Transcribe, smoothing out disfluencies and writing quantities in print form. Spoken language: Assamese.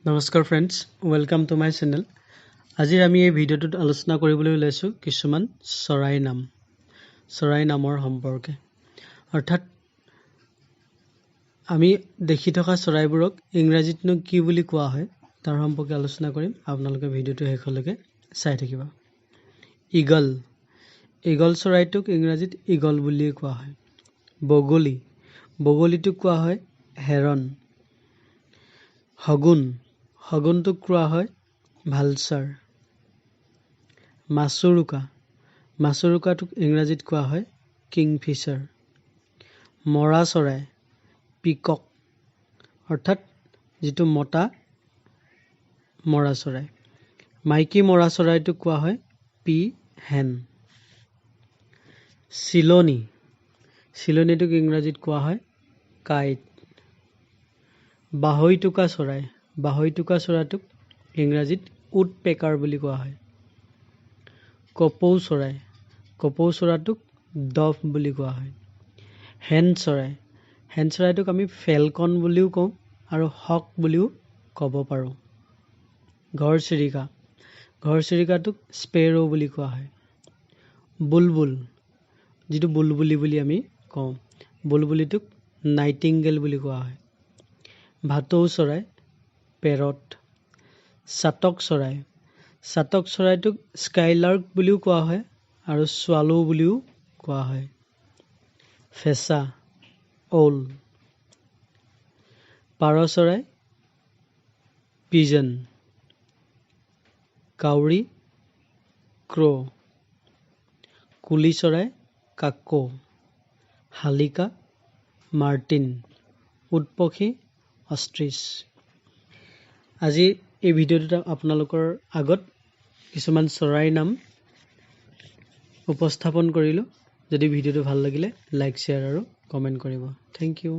নমস্কাৰ friends, welcome to my channel. আজিৰ আমি এই ভিডিঅ'টোত আলোচনা কৰিবলৈ ওলাইছোঁ কিছুমান চৰাইৰ নাম, চৰাইৰ নামৰ সম্পৰ্কে। অৰ্থাৎ আমি দেখি থকা চৰাইবোৰক ইংৰাজীতনো কি বুলি কোৱা হয়, তাৰ সম্পৰ্কে আলোচনা কৰিম। আপোনালোকে ভিডিঅ'টো শেষলৈকে চাই থাকিব। ইগল, ইগল চৰাইটোক ইংৰাজীত ইগল বুলিয়ে কোৱা হয়। বগলী, বগলীটোক কোৱা হয় হেৰন। শগুন, শগুনটোক কোৱা হয় ভালচাৰ। মাছুৰুকা, মাছুৰুকাটোক ইংৰাজীত কোৱা হয় কিংফিচাৰ। মৰা চৰাই পিকক, অৰ্থাৎ যিটো মতা মৰা চৰাই। মাইকী মৰা চৰাইটোক কোৱা হয় পি হেন। চিলনী, চিলনীটোক ইংৰাজীত কোৱা হয় কাইট। বাঢ়ৈটোকা চৰাই, বাঢ়ৈটোকা চৰাইটোক ইংৰাজীত উড পেকাৰ বুলি কোৱা হয়। কপৌ চৰাই, কপৌ চৰাইটোক ডভ বুলি কোৱা হয়। হেন চৰাই, হেন চৰাইটোক আমি ফেলকন বুলিও কওঁ আৰু হক বুলিও ক'ব পাৰোঁ। ঘৰচিৰিকা, ঘৰচিৰিকাটোক স্পেৰ' বুলি কোৱা হয়। বুলবুল, যিটো বুলবুলি বুলি আমি কওঁ, বুলবুলিটোক নাইটিংগেল বুলি কোৱা হয়। ভাটৌ চৰাই পেৰট। চাতক চৰাই, চাতক চৰাইটোক স্কাইলাৰ্ক বুলিও কোৱা হয় আৰু ছোৱালো বুলিও কোৱা হয়। ফেঁচা ঔল। পাৰ চৰাই পিজন। কাউৰী ক্ৰ'। কুলি চৰাই কাকৌ। শালিকা মাৰ্টিন। উটপক্ষী অষ্ট্ৰিচ। আজি এই ভিডিঅ'টোত আপোনালোকৰ আগত কিছুমান চৰাইৰ নাম উপস্থাপন কৰিলোঁ। যদি ভিডিঅ'টো ভাল লাগিলে লাইক, শ্বেয়াৰ আৰু কমেণ্ট কৰিব। Thank you.